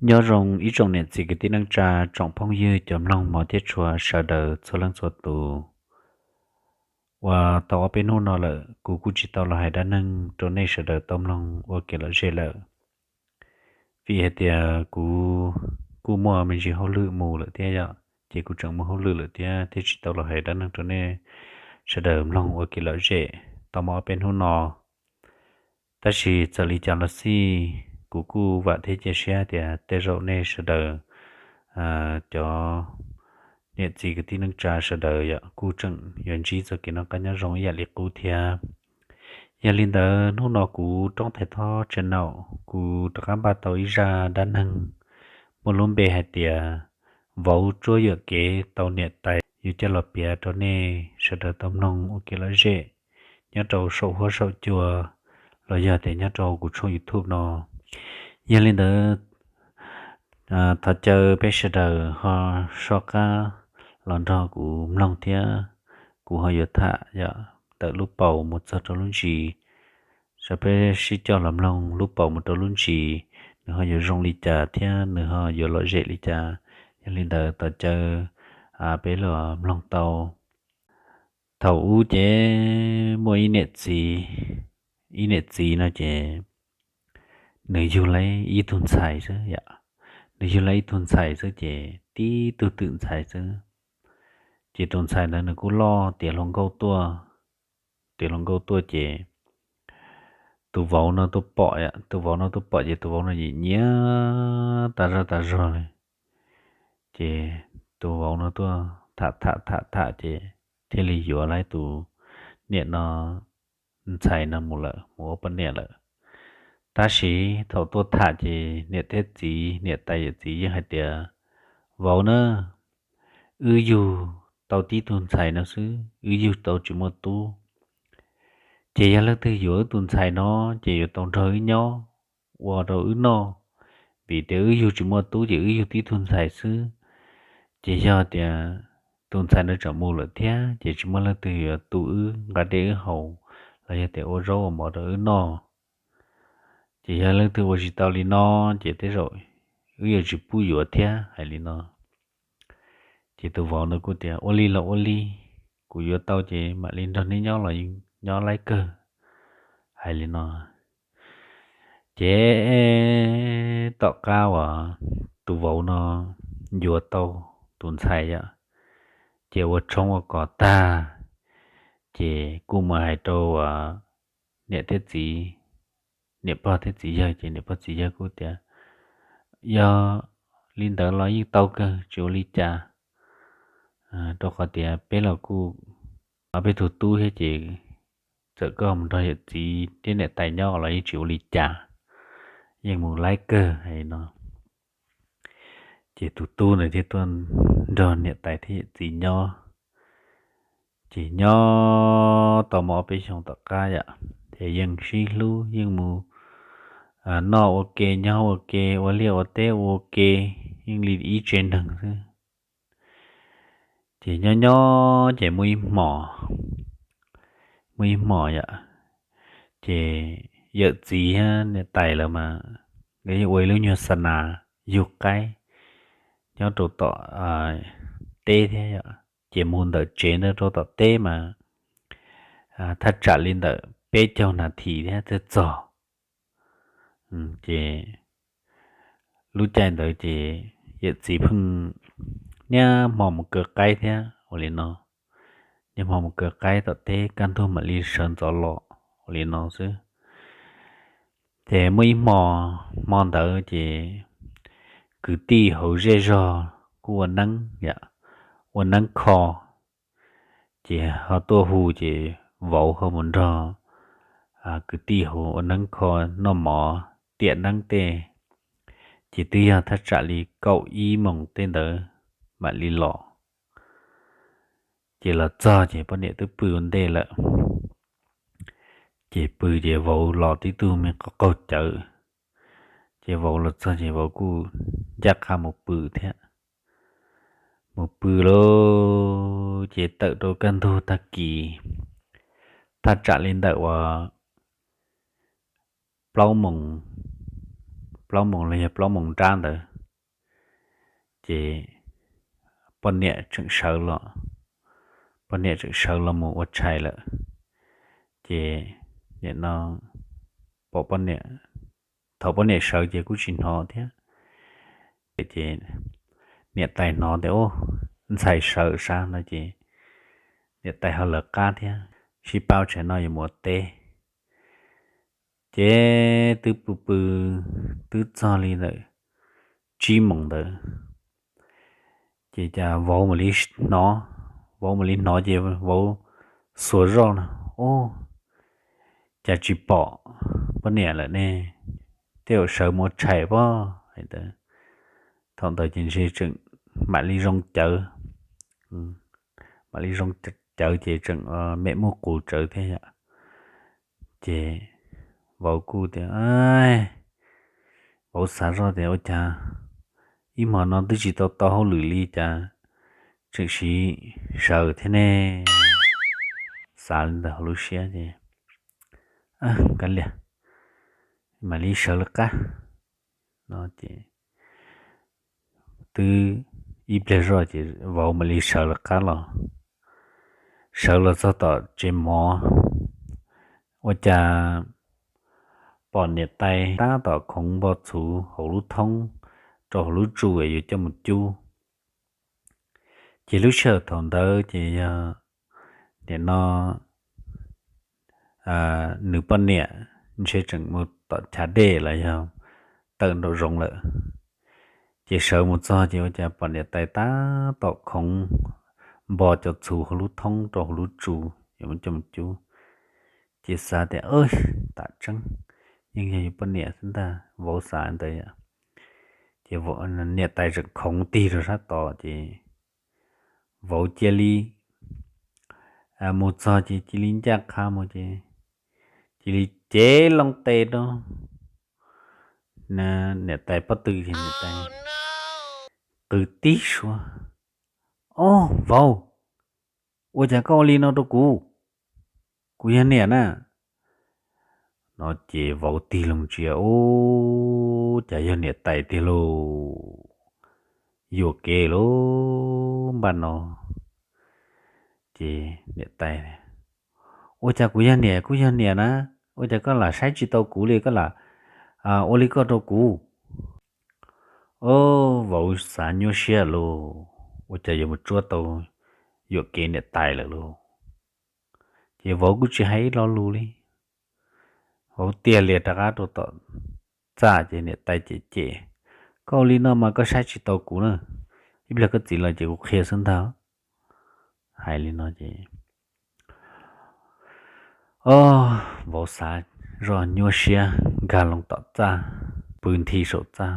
Nyob zoo ib tsoom niam txiv kwv tij neej tsa, tsoom phooj ywg cov mloog mov thiab tshua sawv daws txhua leej txhua tus. Uas tau ob peb hnub no lawm kuv kuj tsis tau los hais dab neeg rau nej sawv daws tau mloog ua kev lom zem lawm. Vim hais tias kuv kuj muaj me ntsis hauj lwm mus lawm thiab yom, ces kuv tseem muaj hauj lwm lawm thiab thiaj tsis tau los hais dab neeg rau nej sawv daws mloog ua kev lom zem tau ob peb hnub no. Tab sis txawm li cas los xij, kuv kuj vam thiab cia siab tias tej zaum nej sawv daws, cov niam txiv kwv tij neej tsa sawv daws yom, kuj tseem yuav ntsib txoj kev noj qab nyob zoo ib yam li qub thiab. Yog li ntawd hnub no kuv Roob Thais Thob channel kuv rov qab npaj tau ib zaj dab neeg muaj lub npe hais tias vauv tsuab yuam kev tau niam tais yuav coj los piav rau nej sawv daws tau mloog ua kev lom zem nyob rau saum huab saum cua los yog tias nyob rau kuv tshooj YouTube no. Yog li ntawd, thov caw peb sawv daws ho soj qab los nrog kuv mloog thiab kuv ho yuav tham yog ntawm lub paus mus txog rau lub ntsis. Sawv peb sib coj los mloog lub paus mus rau lub ntsis, nws ho yuav zoo li cas thiab nws ho yuav lom zem li cas. Yog li ntawd thov caw peb los mloog tau. Thaum ub ces muaj ib niam txiv, ib niam txiv no ces nws yug lawm ib tug ntxhais xwb yom. Nws yug lawm ib tug ntxhais xwb ces tib tug twm ntxhais xwb. Ces tus ntxhais ntawd nws kuj loj tiav hluas nkauj tuaj, tiav hluas nkauj tuaj ces tus vauv no tuaj pom, tus vauv no tuaj pom ces tus vauv no nyiam nyiam tas zog tas zog li. Ces tus vauv no tuaj tham tham tham tham ces thiaj li yuav lawm tus niam no, ntxhais no mus lawm, mus ua poj niam lawm. Tab sis thaum tuaj tham ces niam thiab txiv, niam tais yawm txiv yeej hais tias, vauv na, wb yug tau tib tug ntxhais no xwb, wb yug tau tsis muaj tub. Ces yog leej twg yuav wb tus ntxhais no ces yuav tau nrog wb nyob, ua rau wb noj, vim tias wb yug tsis muaj tub ces wb yug tib tug ntxhais xwb. Ces yog tias tus ntxhais no tseem mus lawm thiab ces tsis muaj leej twg yuav tu wb, nqa dej wb haus, los yog tias ua zaub ua mov rau wb noj. Ces yog leej twg ua tsis tau li no ces tej zaum wb yuav tsis pub yuav thiab, hais li no. Ces tus vauv no kuj tias, ua li los ua li, kuv yuav tau ces mam li nrog neb nyob los nyob laib kawg, hais li no. Ces tom qab uas tus vauv no yuav tau tus ntxhais yom, ces ua tshoob ua kos tag, ces kuj mus hais rau niam thiab txiv, niam pog thiab txiv yawg, ces niam pog txiv yawg kuj tias, yog li ntawd los yeej tau kawg, tsis ua li cas, rau qhov tias peb los kuj ob peb tug tub thiab ces txawm koj mus nrog yawm txiv thiab niam tais nyob los yeej tsis ua li cas, yeej mus laib kawg, hais li no. Ces tus tub ntawd thiaj tuaj nrog niam tais thiab yawm txiv nyob. Ces nyob tau mus ob peb xyoos tom qab yom, ces yeej sib hlub, yeej mus noj ua ke, nyob ua ke, ua liaj ua teb ua ke, yeej li ib tsev neeg xwb. Ces nyob nyob ces muaj ib hmos, muaj ib hmos yom, ces yawm txiv thiab niam tais lawv mas nkawd yeej ua ib lub nyuag xa nas yug qaib nyob rau tom teb thiab yom. Ces mus ntawm tsev ntawd rau tom teb mas thaj tsam li ntawm peb caug nas this thiab thiaj txog. Ces lub caij ntawd ces yawm txiv pheej niaj hmo mus kaw qaib thiab ua li no, niaj hmo mus kaw qaib tom teb, kaj ntug mam li sawv ntxov los ua li no xwb. Ces muaj ib hmo, hmo ntawd ces kwv tij hauv zej zog kuj ua neeb, ua neeb kho, ces ho tuaj hu ces vauv ho mus nrog kwv tij hauv ua neeb kho, noj mov, tiam neeb tej, ces twb yog thaj tsam li kaum ib moos tej ntawd mam li los. Ces los txog ces poj niam twb pw ua ntej lawm. Ces pw ces vauv los tib tug me qhov qaug cawv. Ces vauv los txog ces vauv kuj ncaj qha mus pw thiab. Mus pw lawm ces tawm rau kaj ntug tag kis, thaj tsam li ntawm uas plaub moos, plaub moos los yog plaub moos nrab ntawd, Ces poj niam tseem sawv los, poj niam tseem sawv los mus ua tshais lawm. Ces nim no pom poj niam, thaum poj niam sawv ces kuj tsis hnov thiab. Ces niam tais hnov tias, Ub, ntxhais sawv sav no ces niam tais ho lawv qab thiab, sib pab tshais no yuav mus ua teb. Ces twb pw pw, twb txog li ntawm tsib moos ntawd, ces cas vauv mam li hnov, vauv mam li hnov ces vauv xuas zoj no, Ub, cas tsis pom poj niam lawm ne? Tej zaum sawv mus ua tshais pob. Hais ntawd, thaum ntawd ces ntshe tseem mam li zoo cawv, mam li zoo cawv ces tseem me muaj qus tsawv thiab yom. Ces vauv kuj tias, vauv xav zoj tias ua cas ib hmo no twb tsis tau tau hauj lwm li cas tseem siv sawv thiab ne. Xav li ntawd hauv lub siab ces, Kav liam, mam li sawv lawv qab no ces twb ib pliag zoj ces vauv mam li sawv lawv qab los. Sawv los txog tom tsev mov, ua cas pom niam tais tab tom khoov npo txhuv hauv lub thoob rau hauv lub tsu es yuav coj mus cub. Ces lub sij hawm thaum ntawd ces yog nim no nws poj niam ntshe tseem mus tom chav dej los yog tawm nraum zoov lawm. Ces sawv mus txog ces ua cas pom niam tais tab tom khoov npo cov txhuv hauv lub thoob rau hauv lub tsu yuav coj mus cub. Ces xav tias, Tam tseeb yeej yog yus poj niam xwb ntag, vauv xav ntawd. Ces niam tais tseem khoov tig rau sab tod ces vauv cia li mus txog ces cia li ncaj qha mus ces cia li cev loo tes rau niam tais pob tw ces niam tais qw tib suab, Ob, vauv, ua cas koj ua li no rau kuv? Kuv yog niam na. No ces vauv tig loo ntsia, Ub, cas yog niam tais tiag lauj, yuam kev lauj npaj no. Ces niam tais, Ua cas kuv yog niam, kuv yog niam na, ua cas koj lam saib tsis tau kuv li, koj lam ua li koj rau kuv? Ob, vauv xav nyuaj siab lauj, ua cas yuav mus tsuab tau yuam kev niam tais lawm lauj. Ces vauv kuj tsis hais ib lo lus li, vauv tiag lias rov qab rau tom txaj ces niam tais cem cem, Koj ua li no mas koj saib tsis tau kuv na, ib pliag koj txiv los ces kuv qhia xwb ntag. Hais li no ces, ob, vauv xav zoj nyuaj siab nkag loo tom txaj, pw nthi saum txaj,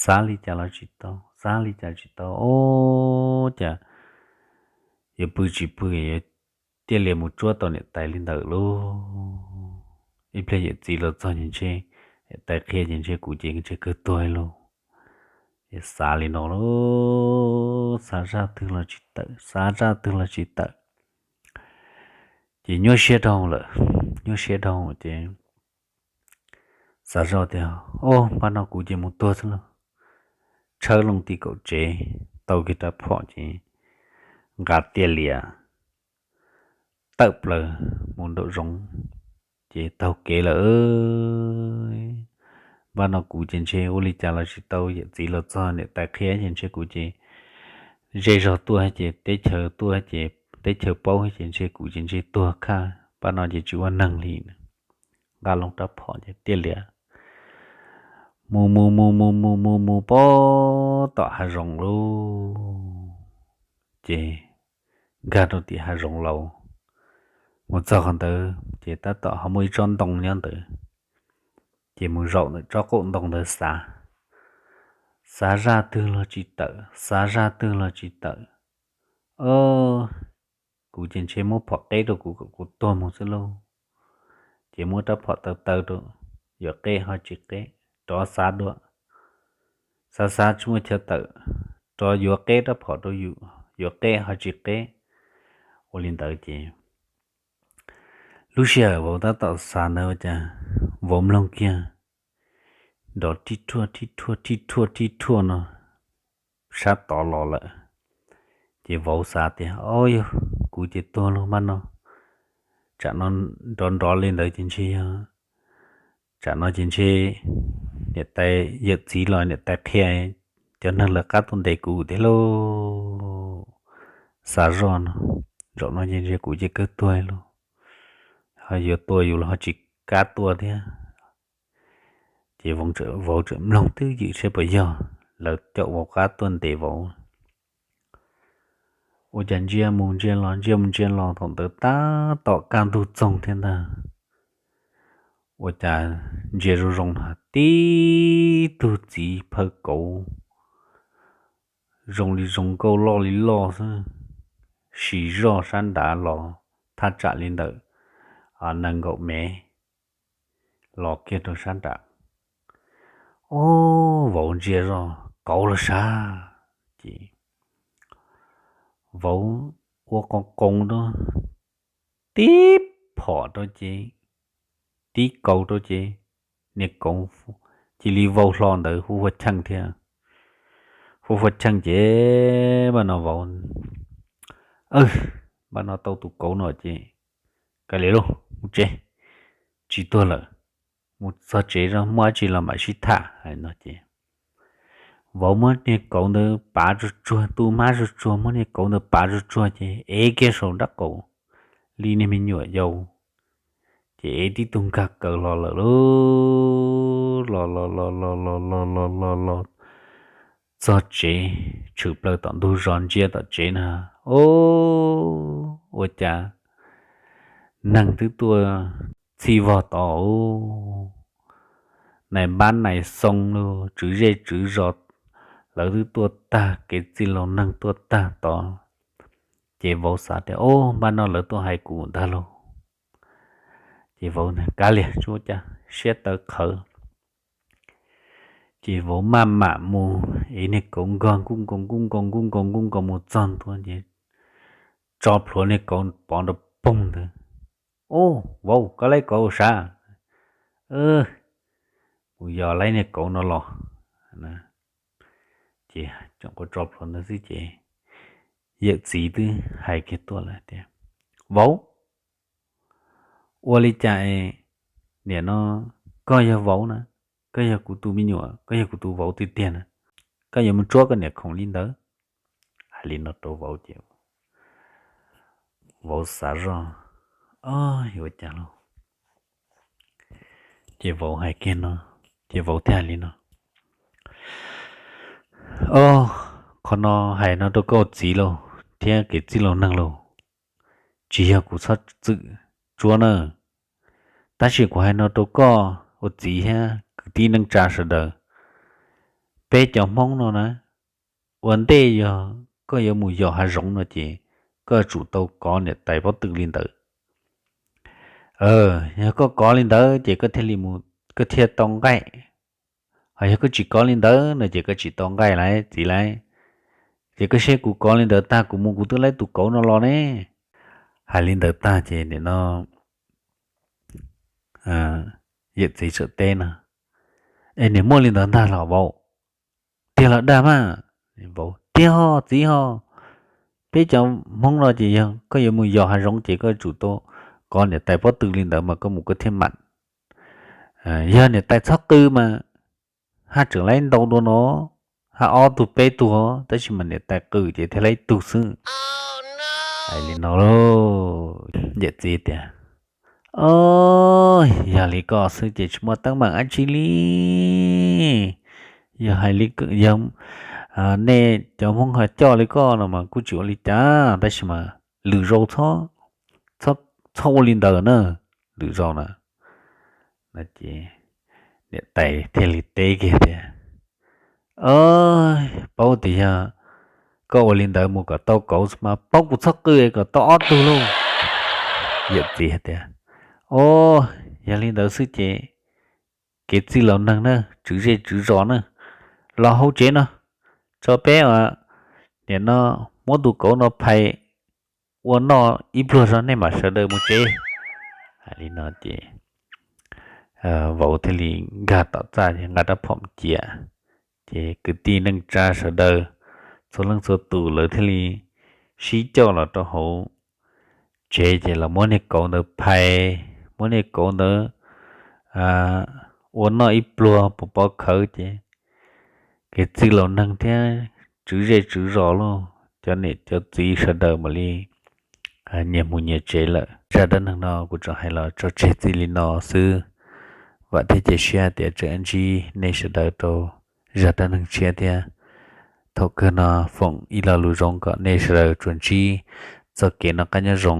xav li cas los tsis tau, xav li cas tsis tau, ob, cas yuav pw tsis pw, yuav tiaj lias mus tsuab tau niam tais li ntawd lauj. Ib pliag yawm txiv los txog ces ntshe niam tais qhia ces ntshe kuv ces ntshe kawg tuag lauj. Ces xav li no lauj, xav zaj twg los tsis tawm, xav zaj twg los tsis tawm. Ces nyuaj siab dhau lawm, nyuaj siab dhau ces xav zoj tias, Ob, npaj no kuv ces mus tuag xwb lauj. Tshawb loo tim kaum tsev, tau kiag rab phom ces nqa tiaj lias tawm plaws mus nraum zoov, ces taug kev lawm. Npaj no kuv ces ntshe ua li cas los tsis tau, yawm txiv los txog niam tais qhia ces ntshe kuv ces zej zog tuaj ces teb chaws tuaj ces teb chaws paub ces ntshe kuv ces ntshe tuag khaj, npaj no ces tsis ua neeg li. Nqa loo rab phom ces tiaj lias mus mus mus mus mus mus mus pem tom hav zoov lauj. Ces nkag rau tim hav zoov laus, mus txog qhov ntawd ces tab tom ho muaj ib tsob ntoo nyob ntawd. Ces mus zaum ntawm tsob qaum ntoo ntawd xav, xav zaj twg los tsis tawm, xav zaj twg los tsis tawm. Ob, kuv ces ntshe muab phom qeb rau kuv kom kuv tuag mus xwb lauj. Ces muab rab phom taw taw rau, yuav qeb ho tsis qeb, rov xav dua, xav xav tsis muaj chaw tawm, rov yuav qeb rab phom rau yus, yuav qeb ho tsis qeb. Ua li ntawd ces lub sij hawm vauv tab tom xav ntawd ua cas vauv mloog kiag nrov rhij rhuaj rhij rhuaj rhij rhuaj rhij rhuaj no, sab tod los lawm. Ces vauv xav tias, Au yog, kuv ces tuag los mas no, tsam no nrov nrov li ntawd ces ntshe yog, tsam no ces ntshe niam tais yawm txiv los niam tais qhia cov neeg lawv qab tuaj ntes kuv thiab lauj. Xav zoj no, zaum no ces ntshe kuv ces kawg tuag lauj, ho yuav tua yus los ho tsis kam tua thiab. Ces vauv tseem mloog twb ywm saib puas yog lawv caum vauv qab tuaj ntes vauv. Ua cas ntsia mus ntsia los ntsia mus ntsia los thaum ntawd tab tom kaj ntug txoog thiab ntag. Ua cas ntsia zoo zoo na tib tug txiv phaw kauv zoo li zoo nkauj loj li loj xwb, siv zoj sab nrad los thaj tsam li ntawm nees nkaum mev los kiag rau sab nram. Au, vauv ntsia zoj kauv los sav, ces vauv ua qoo qoo rau, tib phom rau ces, tib kaus rau ces, niag kauv cia li vau hlo ntawd hu ua cheej thiab. Hu ua cheej ces npaj no vauv, npaj no tau tus kauv no ces, Kav liam lauj, mus tsev, tsis tuag lawm, mus txog tsev muaj dab tsi los mam sib tham, hais no ces vauv muab niag kauv ntawd pav tsuag tsuag, tu hmab tsuag tsuag, muab niag kauv ntawd pav tsuag tsuag ces ev kiag saum nraub qaum li niag me nyuam yaus, ces ev tib tug nkag kaws hlo lawm lauj. Los los los los los los los los los txog tsev, tshwm plaws tom ntug zos ntsia tom tsev na, o, ua cas neeg twb tuaj txhij vog tod, nais npab nais xoo los tswv zej tswv zos lawv twb tuaj tag, kev txij laus neeg tuaj tag tod. Ces vauv xav tias, Au, npaj no lawv tuaj hais kuv ntag lauj. Ces vauv, Kav liam, tsis ua cas, siab tawv qhawv. Ces vauv maj mam mus ev niag kauv nkag nkuj nkoos nkuj nkoos nkuj nkoos nkuj nkoos mus txog ntua ces tso plhuav niag kauv pov nroo poog ntawd. Au, vauv, koj laib kauv sav? Mus yos laib niag kauv no los. Ces tseem quaj tso plhuav ntawd xwb ces yawm txiv twb hais kiag tuaj lawm tias, Vauv, ua li cas es nim no koj yog vauv na, koj yog kuv tus me nyuam, koj yog kuv tus vauv tiag tiag na, koj yuav mus tsuab koj niam khoom li ntawd? Hais li no rau vauv ces vauv xav zoj, Ua cas lauj? Ces vauv hais kiag no, ces vauv thiaj hais li no, Au, qhov no hais no rau koj ua txiv lauj thiab kev txij laus neeg lauj, tsis yog kuv txhob txwm tsuab na, tab sis kuv hais no rau koj ua txiv thiab kwv tij neej tsa sawv daws. Peb cov Hmoob no na, ua ntej yog koj yuav mus yos hav zoov no ces koj yuav tsum tau kov niam tais pob tw li ntawd. Yog koj kov li ntawd ces koj thiaj li mus, koj thiaj tau nqaij. Ho yog koj tsis kov li ntawd no ces koj tsis tau nqaij lauj txiv lauj. Ces koj saib kuv kov li ntawd tag kuv mus kuv twb laib tus kauv no los ne. Hais li ntawd tag ces nim no yawm txiv txawm teb no, Es nim muaj li ntawd ntag los vauv? Tiag los dag mas? Vauv, Tiag ho txiv ho. Peb cov Hmoob no ces yog koj yuav mus yos hav zoov ces koj yuav tsum tau kov niam tais pob tw li ntawd mas koj mus koj thiaj mam. Yog niam tais txhob qw mas haj tseem laib ntau dua no, haj ob tug peb tug, tab sis mas niam tais qw ces thiaj laib ib tug xwb. Hais li no lauj, yawm txiv tias, Yog li koj xwb ces tsis muaj teeb meem dab tsi li. Yog hais li, yog nej cov Hmoob ho coj li koj no mas kuj tsis ua li cas, tab sis mas lwm zaus txhob ua li ntawd na, lwm zaus na. Ces niam tais thiaj li teb kiag tias, Paub tias yog koj ua li ntawd mus kom tau kauv mas paub kuv txhob qw kom tau ob tug lauj. Yawm txiv hais tias, O, yog li ntawd xwb ces kev txij laus neeg na, tswv zej tswv zos na, los hauv tsev no, tso peb nim no muab tus kauv no phais ua noj ib pluag tso nej mam sawv daws mus tsev. Hais li no ces vauv thiaj li nkag tom txaj nqa rab phom cia. Ces kwv tij neej tsa sawv daws txhua leej txhua tus lawv thiaj li sib coj los rau hauv tsev ces los muab niag kauv ntawd phais, muab niag kauv ntawd ua noj ib pluag pov pov khawv ces kev txwj laus neeg thiab tswv zej tswv zos los cov niam cov txiv sawv daws mam li nyias mus nyias tsev lawm. Zaj dab neeg no kuv tsuas hais los tso tseg txij li no xwb. Vam thiab cia siab tias tseem ntsib nej sawv daws rau zaj dab neeg tshiab thiab. Thaum kawg no foom ib lo lus zoo kom nej sawv daws tsuas ntsib txoj kev noj qab nyob zoo,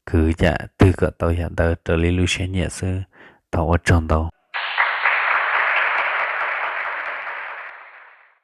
kwv yam twg kom tau yam ntawd raws li lub siab nyiam xwb. Thov ua tsaug ntau.